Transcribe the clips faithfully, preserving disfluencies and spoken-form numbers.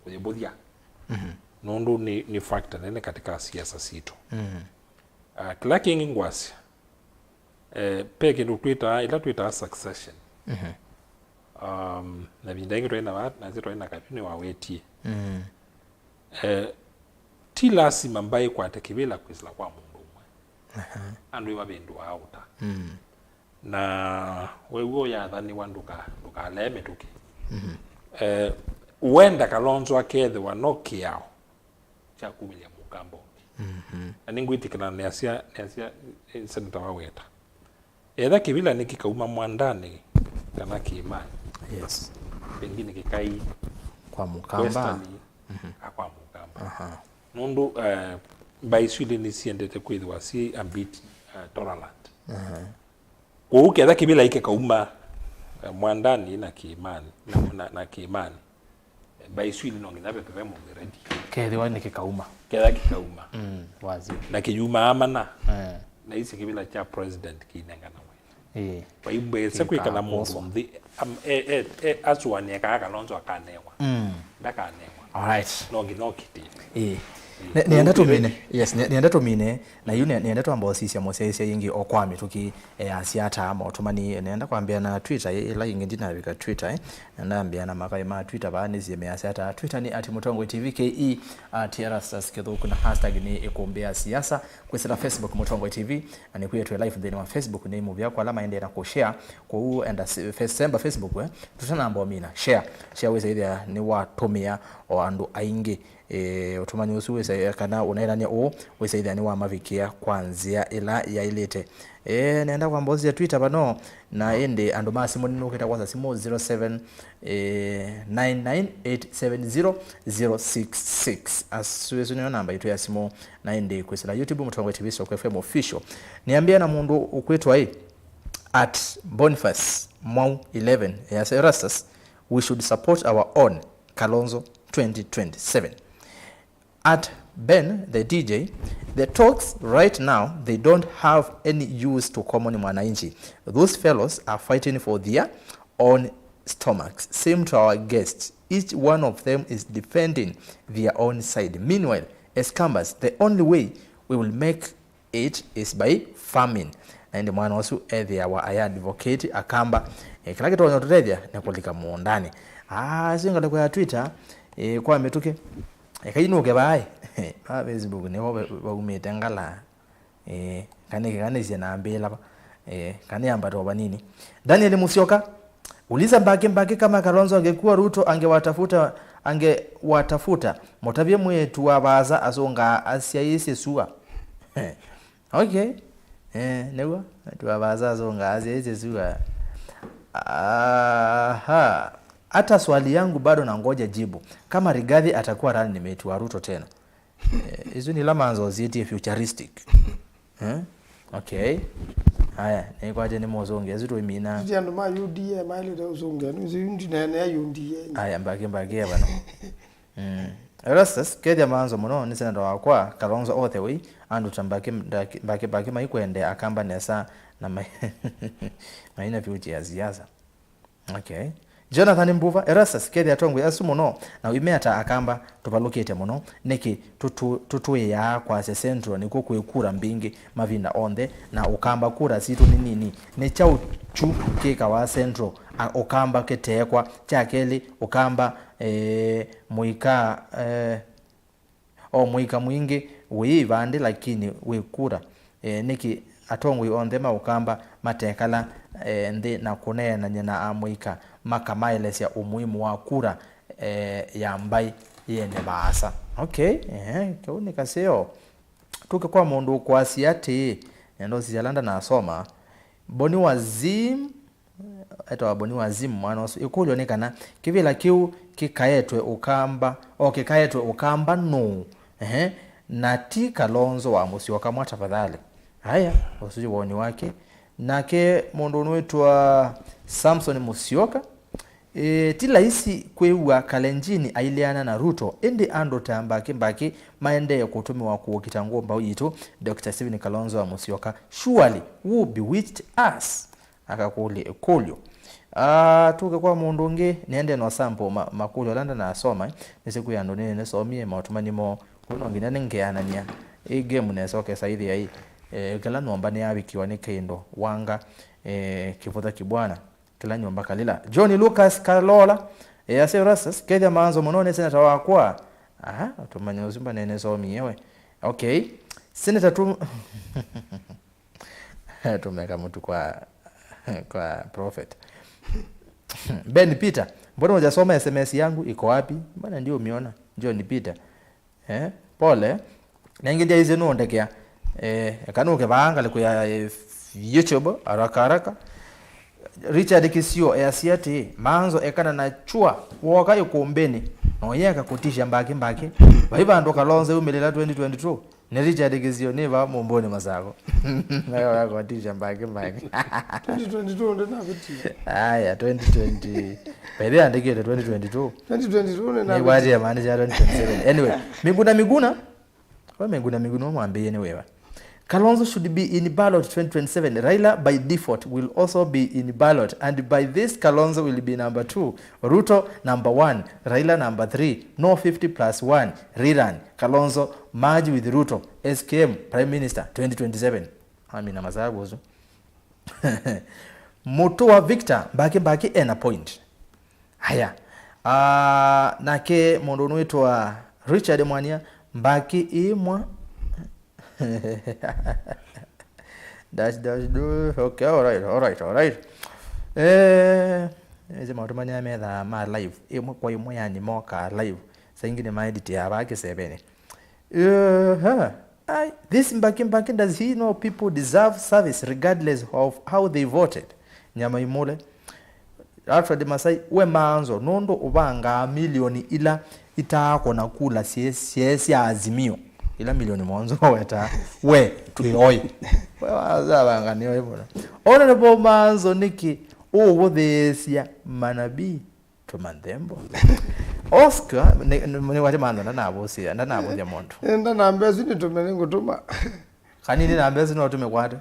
kũyĩvũthya. Mhm. Nũndũ nĩ, nĩ factor nene katika siasa sitũ. Mhm. Ah, kĩla kĩngĩ ngwasya, eh, ve kĩndũ twĩtaa, ĩla twĩtaa succession. Mhm. Um, na vinda ĩngĩ twaĩ na va-, nasye twaĩ na Kavyu nĩwawetie. Mhm. Eh, ti lasima mbaĩ ĩkwate kĩvĩla kwĩsĩla kwa mũndũ ũmwe. Aha. Andũ ĩmavĩndũaa ũta. Mhm. Na we w'o ũyathanĩwa ndũka-, ndũkalee mĩtũkĩ. Mhm. Eh, wenda Kalonzo akethĩwa no kĩao kya kumĩlya mũkamba ũngĩ. Mhm. Na nĩngwĩtĩkĩla nĩasya, nĩasya, eh, seneta waweta. Etha kĩvĩla nĩkĩkauma Mwandanĩ kana Kĩĩmanĩ, yes, pengine kĩkai kwa mũkamba. Western, mhm, a kwa mũkamba. Aha. Nũndũ, eh, mbaĩ isu ilĩ nĩsiendete kwĩthĩwa syĩ a bit, eh, tolerant. Aha. Kwoou ketha kĩvĩla kĩkauma, eh, Mwandanĩ na Kĩĩmanĩ, na, na, na Kĩĩmanĩ, mbaĩ isu ilĩ no nginya vethĩwe mũndũ ready. Kethĩwa nĩkĩkauma. Ketha kĩkauma. Mm, wazi. Na kĩyumaa mana. Eh. Na isi kĩvĩla kya president kĩinenganawe. Ĩĩ. Vaimbwĩse kwĩkana mũndũ nthĩ, am-, e, e, e, asũanĩa kaa Kalonzo akanewa. Mm. Ndakanewa. Alright. No nginya ũkĩtĩe. Ĩĩ. Ĩĩ. Ne-, nĩenda tũmine. Yes, ne-, nĩenda tũmine. Na yu ne-, nĩenda twamba ũsisya mũsyaĩĩsya yĩngĩ o kwa mĩtũkĩ, eh, asya ata maũtũmani. Nĩenda kwambĩa na Twitter, ĩ-, ĩla yĩngĩ ndinavika Twitter, eh. Nĩenda ambĩa na makaĩ ma Twitter vaa nĩsie measya ata. Twitter nĩ at Mũtongoi T V K E, at Erastus Kĩthũku na hashtag nĩ ĩkũmbĩ ya siasa. Kwĩsĩla Facebook Mũtongoi T V, na nĩkwĩe twĩ live nthĩnĩ wa Facebook, nĩ mũvea kwa ala maendee na kũshare. Kwoou enda se-, fe-, semba Facebook, eh, tũtanamba ũmina. Share, share wĩsa ĩthĩa nĩwatũmĩa o andũ aingĩ. Eh, ũtũmani ũsu wĩsa, kana ũneenany'a ũũ, wĩsa ĩthĩa nĩwamavikĩa kwa nzĩa ĩla yaĩlĩte. Eh, nenda kwamba ũsisya Twitter vano, na ĩndĩ andũ ma simũ nĩnũkĩte kwasa simũ zero seven, eh, nine nine eight seven zero zero six six. Asu, ĩsu nĩyo namba yitũ ya simũ. Na ĩndĩ kwĩsĩla YouTube, Mũtongoi T V stroke F M Official. Nĩambĩa na mũndũ ũkwĩtwa ĩ, at Boniface Mwau eleven, yes, Erastus, we should support our own Kalonzo twenty twenty-seven. At Ben the D J, the talks right now, they don't have any use to common mwananchi. Those fellows are fighting for their own stomachs. Same to our guests. Each one of them is defending their own side. Meanwhile, as Kambas, the only way we will make it is by farming. Na ĩndĩ mwana ũsu ethĩawa aya advocate Akamba. Eh, kĩla kĩtonya ũtũtethya nĩ kũlika mũũndanĩ. Ah, sio ngalĩko ya Twitter, eh, kwa mĩtũkĩ. Eka inũke vaĩ. Va Facebook nĩvo va-, vaumĩte ngala. Eh, kanĩ-, kanĩsye na mbĩla va. Eh, kanĩambata o vanini. Daniel Musyoka, uliza Mbaki Mbaki kama Kalonzo angekuwa Ruto angewatafuta, angewatafuta. Mũtavye mwĩĩtu wa vaasa asũngaa asyaĩĩsye sua. Okay. Eh, nĩw'o. Mwĩĩtu wa vaasa asũngaa asyaĩĩsye sua. Aha. Hata swali yangu bado nangoja jibu. Kama Rigathi atakuwa running mate wa Ruto tena. Eh, isu nĩ ila manzo syĩtie futuristic. Eh? Okay. Aya, nĩkwatya nĩ mũsũngĩa, isu tũimina. Ti andũ ma U D A maĩlĩte ũsũngĩa, nĩsĩ yu ndineenea U D A. Aya, Mbaki Mbaki ya vano. Mm. Erastus, kethya manzo mũno, nĩ seneta wakwa, Kalonzo all the way, andũ ta Mbaki, Mbaki, Mbaki, Mbaki maikwende Akamba nesa na mai-, maina future ya siasa. Okay. Jonathan Mbuva, Erastus, kethĩa atongoi asu mũno, na ũimea ta Akamba, tũvalũkĩte mũno. Nĩkĩ tũtũ-, tũtũĩaa kwasya Central nĩkw'o kwĩ kura mbingĩ mavinda onthe, na Ũkamba kura sitũ nĩ nini? Nĩ kyaũ kyu kĩkawa Central, a, Ũkamba kĩteekwa? Kya kelĩ, Ũkamba, eh, mũika, eh, O mũika mwingĩ wĩ ĩvandĩ, lakini wĩ kura. E, nĩkĩ atongoi onthe ma Ũkamba matekala, e, nthĩ na kũneenany'a na amũika makamaelesya ũmuimu wa kura, e, ya mbaĩ yene vaasa? Okay, ehe, kĩu nĩ kaseo. Tũke kwa mũndũ ũkwasya atĩĩ, nenda ũsisya ala ndanasoma. Boni wa Zim, Etawa Boni wa Zimu mwana ũsu. Ĩkũlyo nĩ kana kĩvĩla kĩu kĩkaetwe Ũkamba, o kĩkaetwe Ũkamba nũũ? Ehe, na ti Kalonzo wa Musyoka mwa tafadhali. Aya, ũsu nĩ woni wake. Nake mũndũ ũnwĩtwa Samson Musyoka, e, ti laisi kwĩw'a Kalenjini aileana na Ruto, ĩndĩ andũ ta Mbaki Mbaki maendee kũtũmĩwa kũũkita ngũmbaũ yitũ, Doctor Stephen Kalonzo wa Musyoka. Surely who bewitched us? Akakũlya ĩkũlyo. Ah, tuke kwa mũndũ ũngĩ, nĩende no sample ma, makũlyo ala ndanasoma, nĩsĩ kwĩ andũ nĩnĩsomie maũtũmani moo. Kũu no nginya nĩngeanany'a ĩ game nesa ũkesa ĩthĩa ĩ, eh, kĩla nyũmba nĩyavikiwa nĩ kĩndũ wanga, eh, kĩvũtha kĩbwana, kĩla nyũmba kalila. John Lucas Kalola, eh, ase Rastus, kethya maanzo mũno nĩ seneta wakwa. Aha, tũmanya ũsu mbanene somie we. Okay. Seneta tu Tumeka mtu kwa, kwa prophet. Ben Peter, mbona hujasoma S M S yangu? Iko wapi? Mbona ndio umeona? John Peter. Eh, pole. Nengi ndia izi nundekea. Eh, eka nuke vaa ngalĩko ya, eh, YouTube, haraka haraka. Richard Kisio easya atĩĩ, Maanzo ekana na chua, woka ikumbini, no yeka kutisha mbaki mbaki. Vai vandu Kalonzo umilila twenty twenty-two. Nĩ Richard Kisio, nĩ vaa Mũmbũnĩ Masako. Nayo yakwatisha mbaki mbaki. Twenty twenty-two ndĩnakũtisha. Aya, twenty twenty. By the way, andĩkĩte twenty twenty-two. Twenty twenty-two nĩnakũtisha. Nĩkwatia maanisha twenty twenty-seven. Anyway, Miguna Miguna. We Miguna Miguna mwambĩie nĩ wĩva. Kalonzo should be in ballot twenty twenty-seven. Raila by default will also be in ballot, and by this Kalonzo will be number two, Ruto number one, Raila number three. No fifty plus one rerun. Kalonzo merge with Ruto, S K M Prime Minister twenty twenty-seven. Amina masabu ũsu. Mũtũa Victor, mbaki mbaki ena point. Haya. Ah, nake mũndũ ũnwĩtwa Richard Mwania, mbaki ĩmwa. Dash, dash, do. Okay, all right, all right, all right. Eh, ĩsĩ maũtũmani aya methaa ma live. Ĩmwe kwa ĩmwe, yani, mokaa live. Saa ingĩ nĩmaeditia vaa kĩsevenĩ. Uh-huh. Ai, this Mbaki Mbaki, does he know people deserve service regardless of how they voted? Nyama imule. Alfred Masai, we Maanzo, nũndũ ũvangaa milioni ila itaakũna kula syee, syee sya Azimio. Ila milioni mũonza wetaa. We, twĩ oi. We wazavanga nĩ oi mũno. Honorable Maanzo, nĩkĩ ũũvũthĩĩsya manabii? Tũma nthembo. Oscar, nĩ, nĩ, nĩ wate Maanzo ndanavũsĩa, ndanavũthya mũndũ. Enda namba ĩsu nĩtũme nĩngũtũma. Kanini namba ĩsu no tũmĩkwate.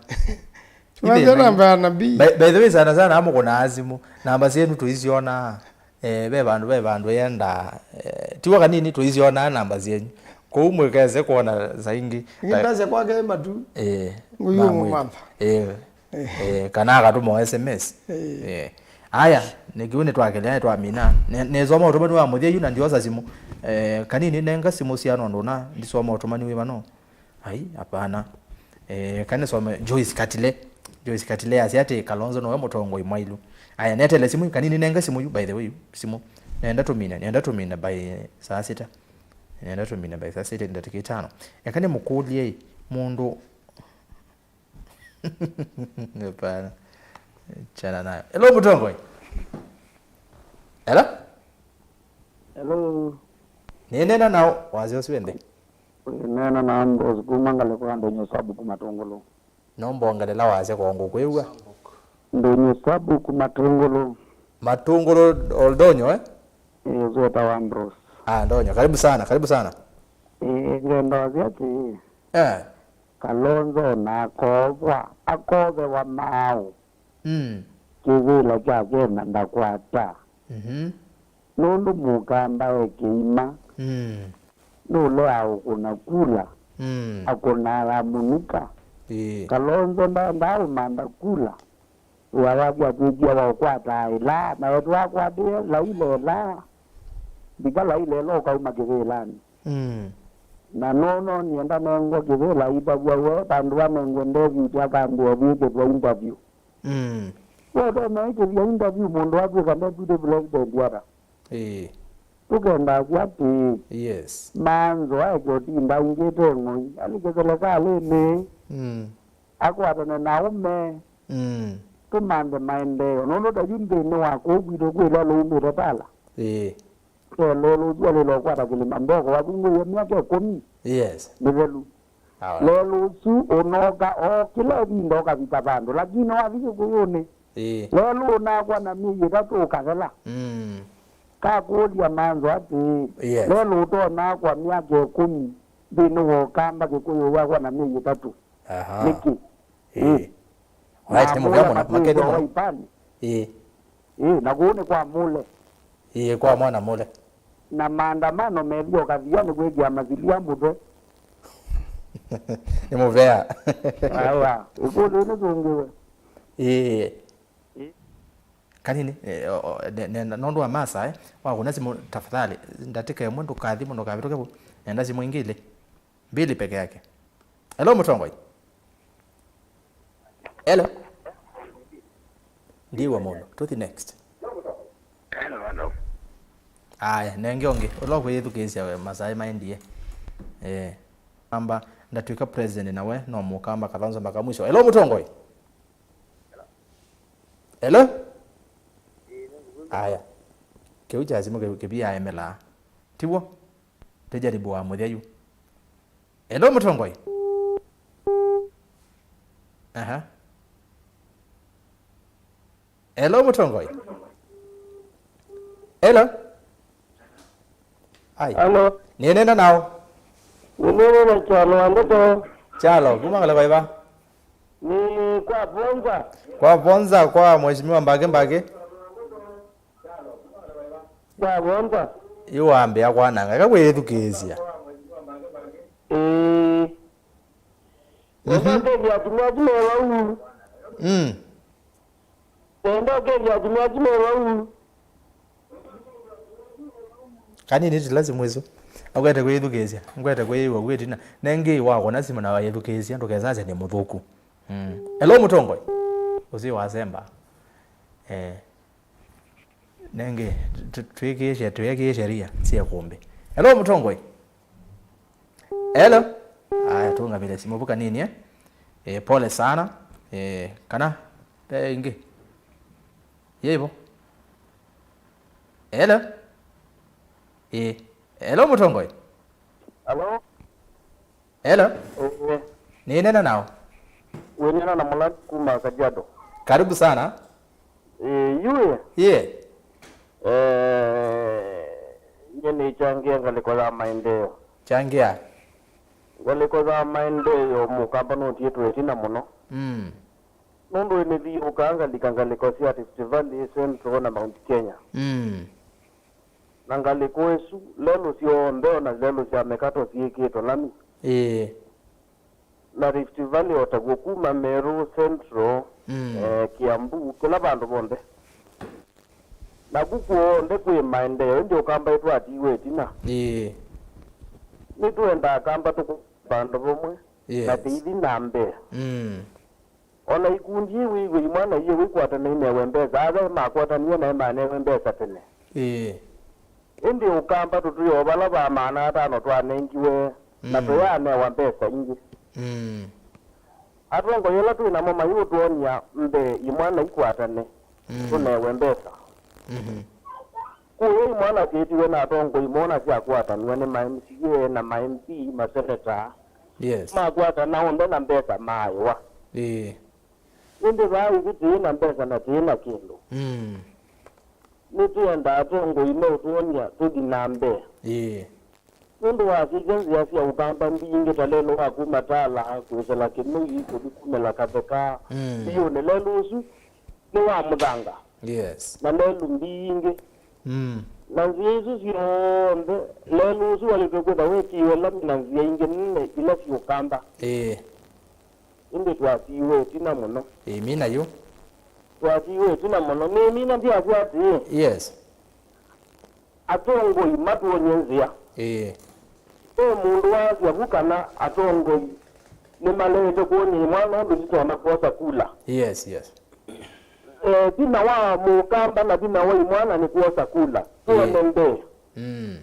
Tũmĩkwate namba ya nabii. By, by the way, sana sana amũkũnaa simũ. Namba syenyu tũisyonaa. Eh, ve vandũ, ve vandũ yendaa. Eh, tiwa kanini tũisyonaa namba syenyu. Kũu mwĩkese kwona saa ingĩ. Ngĩndasya kwake matu. Eh, ngũyũ namwĩta. Mũmantha. Eh, eh, kana akatũma o S M S. Eh. Eh. Aya, nĩkĩu nĩtwakelea, nĩtwamina. Nĩ, nĩsoma ũtũmani wa mũthya yu na ndiosa simũ. Eh, kanini nenga simũ syana ũndũ na ndisoma ũtũmani wĩva no. Ai, hapana. Eh, kana nisome Joyce Katile. Joyce Katile asya atĩ Kalonzo nowe mũtongoi mwailu. Aya, netele simũ, kanini nenga simũ yu, by the way, simũ. Nenda tũmine, nenda tũmine by saa sita. Nenda tũmine by saa sita, ndatĩka itano. Eka nĩmũkũlye mũndũ Hapana. Chana nayo. Hello, Mũtongoi. Hello? Hello. Nĩneena nao, wasya ũsu ende. Neena na Ambrose kuma ngalĩko ya Ndonyo Sabu kuma Tũngũlũ. Nomba ongelela wasya kwa ngũkwĩw'a. Ndonyo Sabu kuma Tũngũlũ. Matũngũlũ Oldonyo, eh? Eh, ũsu wĩtawa Ambrose. Ah, Ndonyo. Karibu sana, karibu sana. Eh, ngenda wasya atĩ. Eh. Kalonzo na akovwa, akovewa maaũ. Mm. Kĩvĩla kyake na ndakwata. Mhm. Nũndũ mũkamba e kĩima. Mm. Nũleaa ũkũna kula. Mm. Akũnaa ya mũnuka. Ĩĩ. Kalonzo ndaendaa ũmantha kula. Wayavya twĩkie wa ũkwataa ĩla, na etwakwatĩe laile ĩla. Ndika laile ĩla ũkauma kĩvĩlanĩ. Mm. Na nono nienda nengwa kĩvĩla itavw'a we, vandũ vanengwe David akambĩe vyĩkĩthwa interview. Mm. We ũtonya ĩkĩthya interview mũndũ atw'ĩka deputy president ata? Ĩĩ. Tũkendasya atĩĩ, yes, manzo aeke ũtinda aingĩte ng'oi, alike selekalĩnĩ. Mm. Akwatane na aũme. Mm. Tũmanthe maendeeo. Nũndũ ta yu nthĩnĩ wa kũu kwitũ kwĩ lelũ umĩte Tala. Ĩĩ. Ve lelũ ũsu walĩle ũkwata kĩlĩma mboko wavungũie myaka ĩkũmi. Yes. Mĩthelu. Alright. Lelũ ũsu ũnoka o kĩla ĩvinda ũkavika vandũ, lakini wathi kĩkũyũnĩ, ĩĩ, lelũ ũnakwa na myei ĩtatũ ũkathela. Mm. Kakũlya manzo atĩĩ, yes, lelũ ũtonaa kwa myaka ĩkũmi nthĩnĩ wa ũkamba kĩkũyũ yakwa na myei ĩtatũ. Aha. Nĩkĩ? Ĩĩ. Ĩĩ. Alright, nĩ mũvea mũno. Makeni mũno. Ĩĩ. Ĩĩ, na kũu nĩ kwa Mũle. Ĩĩ, kwa mwana Mũle. Na maandamano methio kathiani kwĩkĩa masilia mũtwe. Nĩ mũvea. Awa, ũkũlĩ nĩsũngĩwe. Ĩĩ. Ĩĩ. Kanini, eh, o- o- ne- ne- nũndũ wa masaa, eh, wakũna simũ tafadhali, ndatĩka ĩmwe ndũkathi mũno, ndũkavĩtũke vau. Nenda simũ ingĩ ilĩ. Mbili peke yake. Hello, mũtongoi. Hello. Ndiwa mũno. Tũthi next. Hello, hello. Aya, nenge ũngĩ. Ũla ũkwĩyĩthukĩĩsya we, masaa maendie. Eh. Amba, ndatw'ĩka president na we, no mũkamba Kalonzo mpaka mwisho. Hello, mũtongoi. Hello? Aya. Kĩu kya simũ kĩ- kĩviaemelaa. Tiw'o? Tũjaribu wa mũthya yu. Hello, mũtongoi. Aha. Hello, mũtongoi. Hello. Ai. Alo. Nĩnena nao. Nĩnena na Kyalo wa ndeto. Kyalo, kuma ngalĩko ĩva? Nĩ kwa Vonza. Kwa Vonza, kwa Mheshimiwa Mbake Mbake. Kwa Vonza. Yu wambĩa kwananga, eka kwĩyĩthukĩĩsya. Ĩĩ. Mhm. Nenda ũkethĩa atumĩa asu me vau. Mm. Nenda ũkethĩa atumĩa asu me vau. Kanini ti lazima isu. Akwete kwĩyĩthukĩĩsya, nkwete kwĩyĩw'a kwĩ ĩtina. Nengĩ wakũna simũ na wayĩthukĩĩsya, ndũkesasya nĩ mũthũku. Mm. Hello, mũtongoi. Ũsu wasemba. Eh. Nengĩ, tu- tu- twĩkĩĩsye, twĩkĩĩsye sheria sya kumbi. Hello, mũtongoi. Hello. Aya, tũngamĩle simũ vu kanini, eh. Eh, pole sana. Eh, kana, eh, ĩngĩ. Yĩvo. Hello. Eh, hello, mũtongoi. Hello. Hello. Eh, nĩnena nao. Wĩnena na Mũlaki kuma Kajiado. Karibu sana. Eh, yue. Yeah. Eh, nye nĩchangia ngalĩko ya maendeleo. Changia. Ngalĩko ya maendeleo mũkamba nũtiĩtwe ĩtina mũno. Mm. Nũndũ nĩthiũũkaa ngalĩka ngalĩko sya Rift Valley, Central na Mount Kenya. Mm. Na ngalĩko ĩsu, lelũ syonthe, o na lelũ sya mĩkato syĩkĩtwe lami. Ĩĩ. Na Rift Valley o taw'o, kuma Meru, Central, mm, eh, Kiambu, kĩla vandũ vonthe. Naku kw'onthe kwĩ maendeeo, ĩndĩ Ũkamba ĩtwatiiwe ĩtina. Ĩĩ. Nĩtũendaa Akamba tũkũe vandũ vamwe, yes, na tĩithi na mbee. Mm. O na ikundi iwĩw'e imwana iye wĩkwatana inewe mbesa, ava makwataniwe naĩ manewe mbesa tene. Ĩĩ. Ĩndĩ Ũkamba tũtwĩe o vala va maana atano twanengiwe, na, mm, tũyaanewa mbesa ingĩ. Mm. Atongoi ala twĩ namo mayĩũtwony'a mbee imwana ikwatane, mm, tũnewe mbesa. Mhm. Kũya imwana syĩtiwe na atongoi moona syakwataniwa nĩ ma M C A na ma M P, maseneta. Yes. Makwatana onthe na mbesa maaĩwa. Ĩĩ. Ĩndĩ vaa ithyĩ tĩĩ na mbesa na tĩĩ na kĩndũ. Mm. Nĩtũendaa atongoi meũtwony'a tũthi na mbee. Ĩĩ. Nũndũ wasisya nzĩa sya Ũkamba mbingĩ, ta lelũ wa kuma Tala kwĩsĩla Kĩnũi kũthi kumĩla Katheka, mm, mbiũnĩ, lelũ ũsu nĩ wa mũthanga. Yes. Na lelũ mbingĩ. Mm. Na nzĩa isu syonthe, lelũ ũsu walĩtwe kwĩtha wĩkĩĩwe lami na nzĩa ingĩ nene ila syĩ Ũkamba. Ĩĩ. Ĩndĩ twasiiwe ĩtina mũno. Ĩĩ, mina yu. Twasiiwe ĩtina mũno. Nĩmina ndyasya atĩĩ, yes, atongoi matwony'e nzĩa. Ĩĩ. Ve mũndũ waasya vu kana atongoi nĩmaleete kwony'a imwana ũndũ sitonya kwosa kula. Yes, yes. Eh, vinya wa Mũkamba na vinya wa imwana nĩ kwosa kula. Tuone, ĩĩ, mbee. Mm.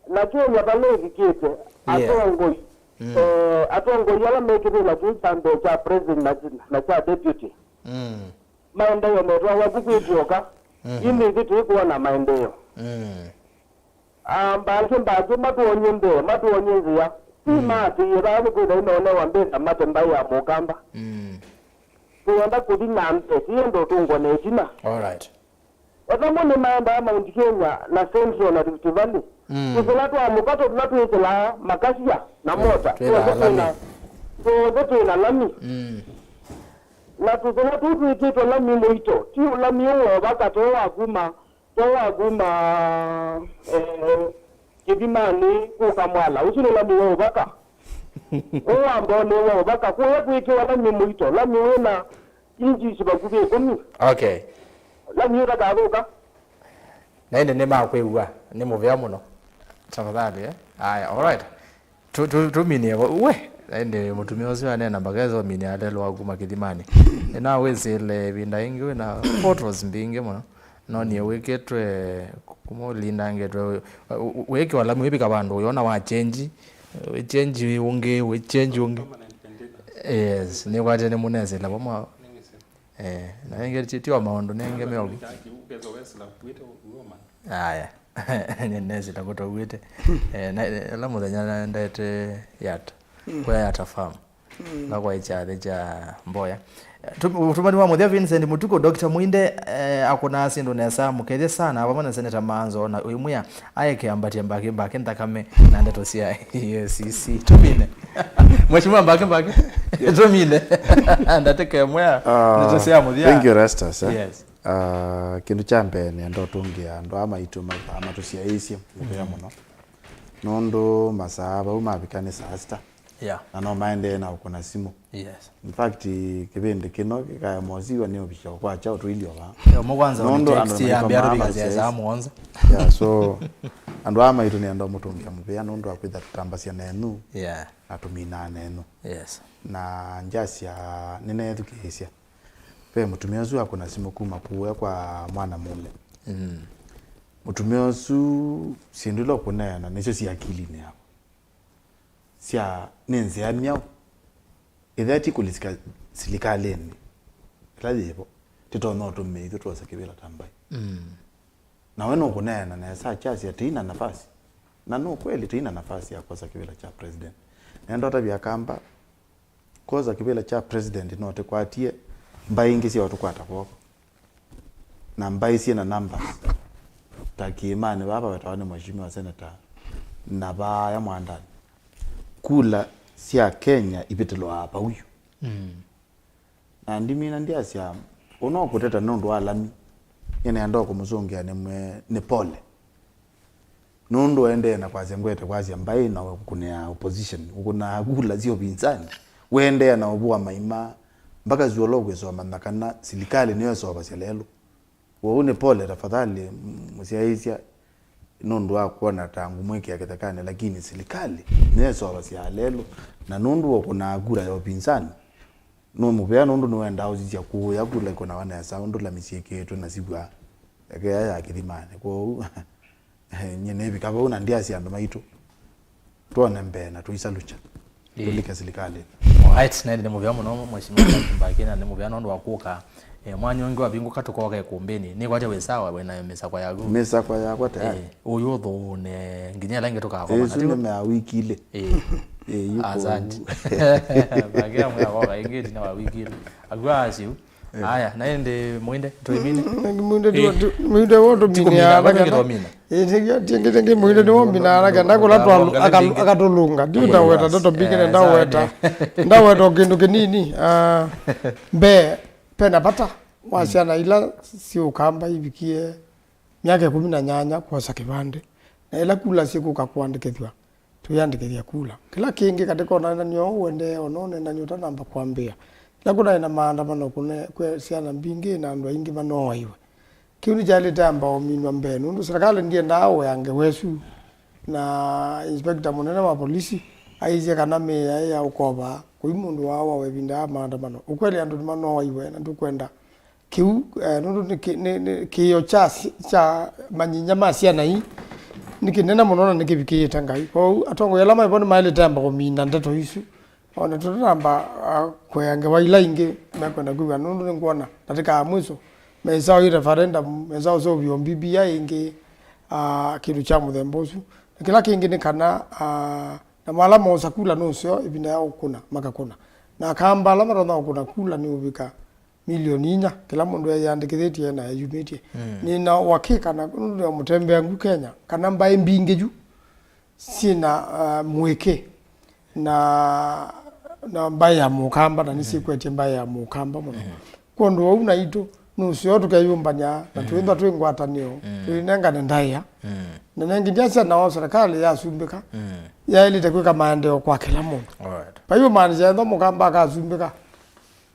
Na Kenya vala ĩvikĩte, yes, atongoi, mm, eh, atongoi ala me kĩvĩla kĩu kya mbee kya president na, na kya deputy, mm, maendeeo metwawa ku kwĩtyoka, mhm, ĩndĩ ithyĩ tũikwona maendeeo. Mm. Ah, mbangĩ, mbangĩ matwony'e mbee, matwony'e nzĩa. Ti, mm, maatĩĩe vaa nĩkwĩthwa inonewa mbesa mate mbaĩ ya Mũkamba. Mm. Tũyenda kũthi na mbee, tienda ũtũngwa na ĩtina. All right. Ethamo nĩmaendaa Mount Kenya na Central na Rift Valley. Mm. Tũsĩla twa mũkato tũla twĩkĩlaa makasya na, twĩ-, mota. Twĩkĩlaa lami. Tuothe twĩ na, tuothe twĩ na lami. Mm. Na tũthũna tũu twĩkĩtwe lami mũito, ti ũlami ũũ wa ũvaka, to wa kuma, to wa kuma, eh, kĩthimanĩ kũka mwala. Ũsu nĩ lami wa ũvaka. Ũũ wa mbonĩ wa ũvaka, kũya kwĩkĩwa lami mũito, lami wĩna injisi vakuvĩ ĩkũmi. Okay. Lami ũtakathũka. Na ĩndĩ nĩmakwĩw'a, nĩ mũvea mũno. Tafadhali, eh? Aya, all right. Tu- tu- Tũminie vo, we, ĩndĩ mũtumĩa ũsu aneena mpaka esa ũminie alelwa kuma kĩthimanĩ. Nĩnawĩsĩle ĩvinda ĩngĩ wĩna photos mbingĩ mũno. Nonie wĩkĩtwe kuma ũlindangĩtwe, wĩkĩwa lami wĩvika vandũ ũyona wa change, wĩ change ũngĩ, wĩ change ũngĩ. Yes, nĩkwatĩe nĩmũnesĩla vamwe. Eh, na ĩngĩ ti- ti o maũndũ nenge meovu. Aya. Nĩnesĩla kũtauĩte. Eh, na- ala mũthenya naendete Yata. Kũya Yata Farm. Ngakwa kyathĩ kya mboya. Tu- ũtũmani wa mũthya Vincent Mũtuku, Doctor Mwinde, eh, akũnaa syĩndũ nesa, mũkethye sana vamwe na Senator Manzo na ũimwĩa aeke ambatie mbakĩ mbakĩ nthakame na ndeto sya E A C C. Tũmine. Mheshimiwa mbakĩ mbakĩ. Tũmine. Ndatĩka ĩmwe ya Ah, ndeto sya mũthya. Thank you, Rastas, eh. Yes. Ah, kĩndũ kya mbee nĩenda ũtũngĩa andũ aa maitũ ma- matũsyaĩĩsye mũvea mũno. Nũndũ masaa vau mavika nĩ saa sita. Yeah. Na no maendee na ũkũna simũ. Yes. In fact, kĩvĩndĩ kĩno kĩkaya mosiwa nĩ ũvikya kwakya ũtũilyo va. Yo, mo kwanza nũndũ andũ text ya mbĩa tũvikasya saa mũonza. Yeah, so andũ aa maitũ nĩenda mũtũngĩa mũvea nũndũ wa kwĩtha tũtambasya nenyu. Yeah. Na tũminaa nenyu. Yes. Na njasya nĩneethukĩĩsya. Ve mũtumĩa ũsu akũna simũ kuma kuwe kwa mwana mũũme. Mm. Mũtumĩa ũsu syĩndũ ila ũkũneena nĩsyo syĩ akilinĩ yaku. Sya nĩ nzĩa myaũ ĩthea ti kũlisika silikalĩnĩ ĩla yĩvo tĩtonya ũtũmĩithyo twosa kĩvĩla ta mbaĩ. Mm. Na we nũkũneena nesa kyasya tĩina nafasi. Na nũ kweli tĩina nafasi ya kwosa kĩvĩla kya president. Nenda ũtavya kamba kwosa kĩvĩla kya president no tĩkwatie mbaĩ ingĩ sya ũtũkwata kw'oko. Na mbaĩ syĩ na numbers. Ta kĩĩmanĩ vaa vawetawa nĩ Mheshimiwa Senator na vaaya Mwandani. Kula sya Kenya ivĩtĩlwaa vau yu. Mm. Na ndimina ndyasya, ũno kũteta nũndũ wa lami. Nĩnenda kũmũsũngĩa nĩmwe nĩ pole. Nũndũ ũendee na kwasya ngwete kwasya mbaĩ na ũkũnĩa opposition, ũkũnaa kula sya ũvinzani. Ũendeea na ũvũa maima, mpaka zuolo kwĩsoma na kana silikalĩ nĩyo ĩsovasya lelũ. Ũu nĩ pole, tafadhali, m- mũsyaĩĩsya, nũndũ wa kwona ta ngũmwĩkĩa kĩthekanĩ, lakini silikalĩ nĩyo ĩsovasya lelũ, na nũndũ wa ũkũnaa kula ya ũvinzani, nũmũvea nũndũ nĩwendaa ũsisya kũũya kula ikũnawa nesa ũndũ lami syĩkĩĩtwe na siw'aa ĩkea ya kĩthimanĩ. Kwoou, nyie nĩvika vau na ndyasya andũ maitũ twone mbee na tũisalukya. Ĩĩ. Tũlike silikalĩnĩ. Alright, na ĩndĩ nĩ mũvea mũno, Mheshimiwa Mbaki, na nĩ mũvea nũndũ wa kũka. Eh, mwanya ũngĩ wavingũka tũkoka ĩkũmbĩnĩ. Nĩkwatya wĩ sawa, wĩna mĩsakwa yaku? Mĩsakwa yakwa tayari. Eh, ũyũ ũthũũne, nginya ĩla ĩngĩ tũkakoma. Ĩsu nĩ mea wiki ilĩ. Eh. Eh, yu kũu. Asante. Mbaki amwe akoka ĩngĩ ĩtina wa wiki ilĩ. Akw'a acio. Eh. Aya, na ĩndĩ Mwinde, tũimine? Mm, Mwinde tu- tu- Mwinde wo tũmine haraka na- Tũmina. Eh, tĩngĩ, tĩngĩ, tĩngĩ Mwinde nĩ womina haraka na kũla twalu- akalu- akatũlũnga. Ndiu ndaweta ndeto mbingĩ na ndaweta. Ndaweta o kĩndũ kĩnini. Ah, mbee, pena vata wa syana ila syĩ ũkamba ivikie myaka ĩkũmi na nyanya kwosa kĩvandĩ. Na ĩla kula syĩkũka kũandĩkĩthw'a, tũyĩandĩkĩthya kula. Kĩla kĩngĩ katĩ ka ũneenany'o ũũ ũendee, o na ũneenany'o ũtanamba kwambĩĩa, ĩla kũnaĩ na maandamano kũne- kwĩ syana mbingĩ na andũ aingĩ manooaiwe. Kĩu nĩkyaĩlĩte amba ũminwa mbee, nũndũ silikalĩ ndyendaa ũea ngewa ĩsu. Na inspector mũnene wa polisi aisye kana mĩĩ yaĩ ya ũkova kũi mũndũ waawawa ĩvinda ya maandamano. Ũkweli andũ nĩmanooaiwe na ndũkwenda kĩu, eh, nũndũ nĩ kĩ- nĩ- nĩ kĩĩo kya si- kya manyinya ma syana ii nĩ kĩnene mũno na nĩkĩvikĩĩte Ngai. Kwoou atongoi ala maĩ vo nĩmaĩlĩte amba kũmina ndeto isu. O na tũtanamba, ah, kũea ngewa ila ingĩ mekwenda kwĩw'a, nũndũ nĩngwona ndatĩka ya mwiso mesa ũi referendum, mesa ũseũvyo B B I ĩngĩ, ah, kĩndũ kya mũthemba ũsu. Na kĩla kĩngĩ nĩ kana, ah, namo ala moosa kula nũseo ĩvinda ya ũkũna makakũna. Na akamba ala matonya ũkũna kula nĩ ũvika milioni inya, kĩla mũndũ eyĩandĩkĩthĩtye na eyumĩtye. Mm. Nĩ na ũakĩka na nũndũ nĩ mũtembeangu Kenya, kana mbaĩ mbingĩ yu syĩ na, uh, mũĩkĩ na na mbaĩ ya Mũkamba, na nĩsyĩkwetye mbaĩ ya Mũkamba mũno. Kwondũ ũu naitũ nũseo tũkeyũmbany'a na twĩthwa twĩ ngwatanĩo, tũinengane ndaĩa. Na nengĩ ndyasya nao serikali yasumbĩka, yaĩlĩte kwĩka maendeeo kwa kĩla mũndũ. Alright. Vai ũmaanisya ethwa Mũkamba akasumbĩka,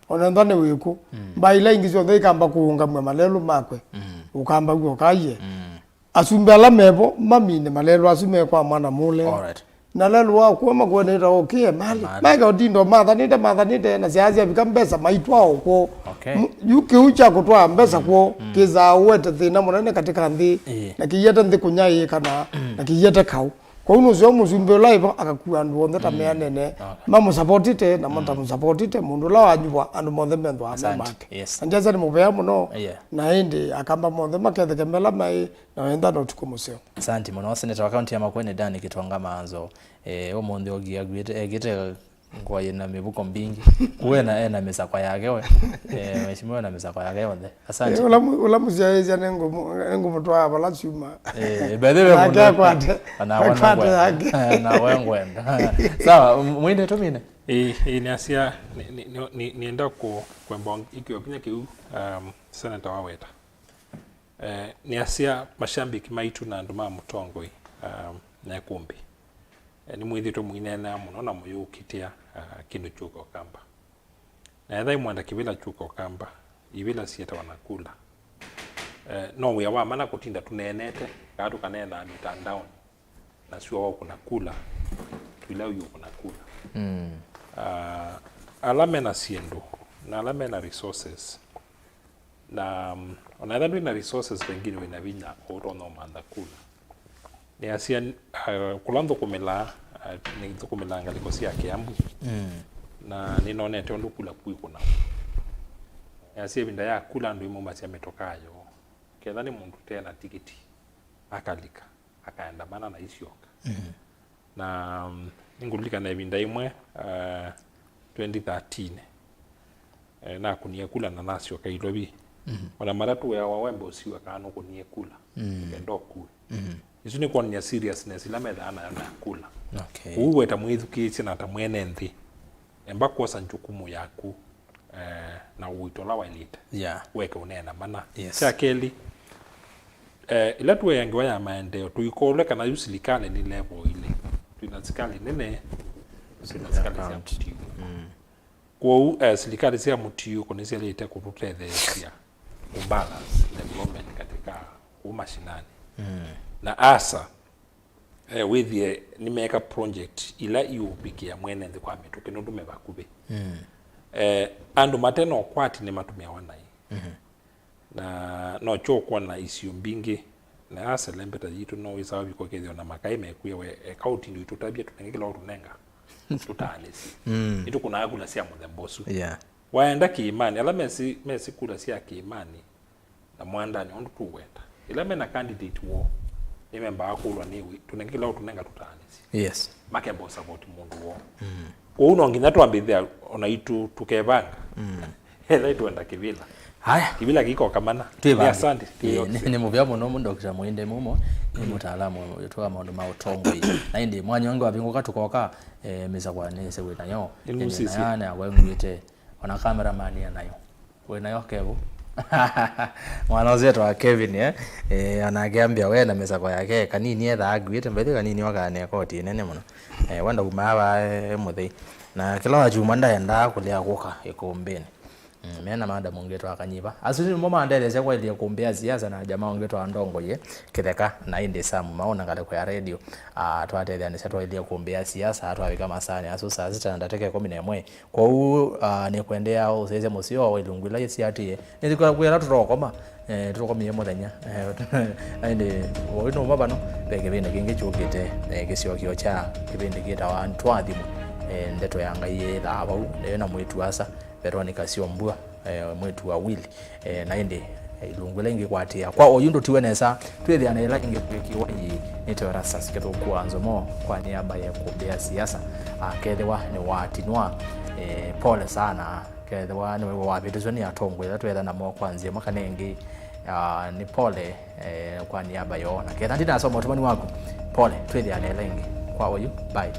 ona ethwa nĩ wĩkũ, mbaĩ ila ingĩ syonthe ikamba kũũngamw'a malelũ makwe. Ũkamba w'o kaie. Asumbĩ ala mevo mamine malelũ asu me kwa mwana mũle. Alright. Na lelũ wa kũa makuanĩte okĩe mali. Mali. Maeka ũtindo mathanĩte, mathanĩte, na syaa syavika mbesa maitwaa o kwoo. Okay. Mu- yu kĩu kya kũtwaa mbesa kwoo kĩsaa ũwete thĩna mũnene katika nthĩ, na kĩiete nthĩ kũnyaĩĩka na, na kĩiete kaũ. Kwoou nũseo mũsumbĩ ũla ĩvo akakua andũ onthe ta meanene, mamũsapotite na matamũsapotite, mũndũ ũla wanyuva andũ monthe methwaa me make. Yes. Na ndyasya nĩ mũvea mũno, na ĩndĩ akamba monthe maketheke mela maĩ na wenda na ũtukũ mũseo. Asanti mũno. Seneta wa kaunti ya Makueni, Dan Kitonga Maanzo, eh, ũmũnthĩ ogie agwĩte, ekĩte ngũa yĩna mĩvuko mbingĩ. Kuwe na ena mĩsakwa yake we. Eh, mheshimiwa ena mĩsakwa yake yonthe. Asanti. Eh, ũla mu- ũla mũsyaĩĩsya nĩngũmũ- nĩngũmũtwaa vala syuma. Eh, by the way, nake mũndũ- akwate, ana wana akwate ngwenda. Yake. Ana wana ngwenda. Sawa, m- mwende tumine. Ĩĩ, ĩĩ, nĩasya, nĩ- nĩ- nĩ- nĩ- nĩenda kũ- kwemba ĩkĩo kinya kĩu, um, seneta waweta. Eh, nĩasya, mashambiki maitũ na andũ ma mũtongoi, ah, na ĩkũmbĩ, eh, nĩmwĩthĩtwe mũineenea mũno na mũyũkitĩa, ah, kĩndũ kyũka Ũkamba. Na ethai mwenda kĩvĩla kyũka Ũkamba, ivĩla syĩtawa na kula. Eh, no wĩa wa mana kũtinda tũneenete, kana tũkaneenaa mitandaoni. Na sua wa kuna kula, tuila uyu kuna kula. Mm. Ah, ala mena syĩndũ, na ala mena resources, na, mm, ona ethwa ndwĩ na resources, pengine wĩna vinya ũtonya ũmantha kula. Nĩasya, ah, kũla nthũkũmĩlaa, ah, nĩthũkũmĩlaa ngalĩko sya Kiambu. Mm. Na nĩnonete ũndũ kula kwĩkũna. Nĩasya ĩvinda ya kula andũ imaumasya mĩtokaa yoo. Ketha nĩ mũndũ ũte na tikiti, akalika, akaenda mana na isyoka. Mhm. Na, mm, nĩngũlilikana ĩvinda ĩmwe, ah, twenty thirteen, eh, nakunie kula na nasyoka Ilovi. Mhm. Ona matatũ weawa wembe ũsiwe kana nũkunie kula. Mm. Kenda ũkue. Mhm. Isu nĩ kwonany'a seriousness ila methaa nayo na kula. Okay. Ũu weta mwĩthukĩĩsye na ta mwene nthĩ. Emba kwosa njukumu yaku, eh, na ũito ũla waĩlĩte. Yeah. Weke ũneena mana. Yes. Kya kelĩ, eh, ĩla tũea ngewa ya maendeeo, tũikolwe kana yu silikalĩ nĩ level ilĩ. Twĩna sikalĩ nene, twĩna sikalĩ sya mũtiũko. Mm. Kwoou, eh, silikalĩ sya mũtiũko nĩsyaĩlĩte kũtũtetheesya kũbalance development katika kũu mashinani. Mm. Na asa, eh, wĩthĩe nĩmeeka project ila iũvikĩa mwene nthĩ kwa mĩtũkĩ nũndũ me vakuvĩ. Mm. Eh, andũ mate na ũkwati nĩmatũmĩawa naĩ. Mhm. Na no kyo ũkwona isio mbingĩ, na ya selembeta yitũ no wĩsawa viko kethĩwa na makai mekuya we, eka ũtindu itũtavya tũnenge kĩla ũtũnenga, tũtaanĩsye. Mm. Nĩtũkũnaa kula sya mũthemba ũsu. Yeah. Waenda kĩĩmanĩ, ala mesi, mesi kula sya kĩĩmanĩ, na mwandanĩ ũndũ tũwenda. Ĩla mena candidate woo, nĩmembaga kũlwa nĩwe, tũnenge kĩla ũtũnenga tũtaanĩsye. Yes. Makemba ũsavoti mũndũ woo. Mm. Kwoou no nginya twambĩthĩa ona itũ tũkevanga. Mm. Ethai twenda kĩvĩla. Haya. Kĩvĩla kĩkoka mana. Twĩvange. Nĩ asante. Ĩĩ, nĩ, nĩ mũvea mũno mũ Doctor Mwende Mumo, nĩ mũtaalamu wĩtũ wa maũndũ ma ũtongoi. Na ĩndĩ mwanya ũngĩ wavingũka tũkoka, eh, mĩsakwa nĩse wĩ nayo. Nĩ nĩnũsisye. Nayo na wengwĩte. Ona cameraman e nayo. Wĩ nayo Kevo? Mwana ũcio etwa Kevin, eh? Eh, anake ambĩa we na mĩsako yake, kanini ethaa akuĩte, mbethi kanini okaa na ĩkoti ĩnene mũno. Eh, wenda kuma ava, eh, mũthei. Na kĩla wachuma ndaendaa kũlea kũka ĩkũmbĩnĩ. Mm, me na madam ũngĩ etwa Kanyiva. Asu nĩmo mandetheesya kwaĩlya ĩkũmbĩ ya siasa na jamaa ũngĩ etwa Ndongoye Kĩtheka, na ĩndĩ Sam Mau na ngalĩko ya radio. Ah, twatetheanĩsya twaĩlya ĩkũmbĩ ya siasa, twavika masaanĩ asu saa sita na ndatĩka ĩkũmi na ĩmwe. Kwoou, ah, nĩkwendeea ũsyaĩĩsya mũseo wa ilungu ila siatĩĩe. Nĩthikwĩra kwĩla tũtokomwa, eh, tũtokomie mũthenya. Eh, na ĩndĩ, vau nũma vano, ve kĩvĩndĩ kĩngĩ kyũkĩte, eh, kĩsyokyo kya kĩvĩndĩ kĩtawa Twathimwe. Eh, ndeto ya Ngai yĩthaa vau, nĩyo na mwĩĩtu asa, Veronica Syombua, eh, mwĩĩtu wa Willy. Eh, na ĩndĩ, eh, ilungu ĩla ingĩ kwatĩĩa. Kwa oyu ndũtiwe nesa, twĩthĩa na ĩla ingĩ kwĩkĩwa ii nĩ Teorastus Kĩthũku wa Nzomo kwa nĩamba ya ĩkũmbĩ ya siasa. Akethĩwa nĩwatinwa, eh, pole sana. Kethĩwa nĩwe wavĩtĩswe nĩ atongoi ĩla twetha namo kwa nzĩa ĩmwe kana ĩngĩ, ah, nĩ pole, eh, kwa nĩamba yoo. Na ketha ndinasoma ũtũmani waku, pole, twĩthĩa na ĩla ingĩ. Kwa oyu, bye.